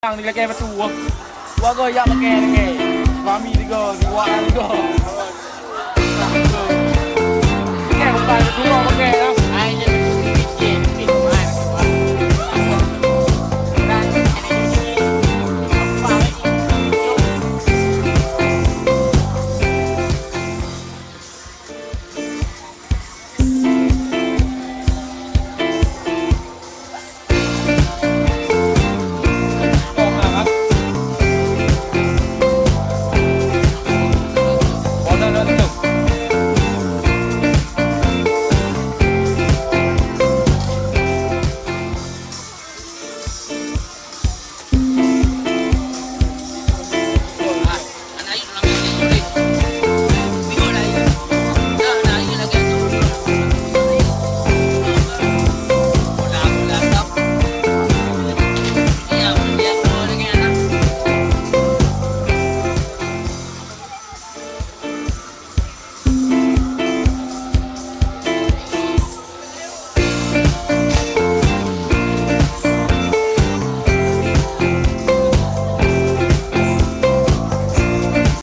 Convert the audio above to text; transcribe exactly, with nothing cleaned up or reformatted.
Yang dilakèe batu. Dua go jak pakai lagèe. Suami tiga, dua tiga. Pakai bukan batu, pakai.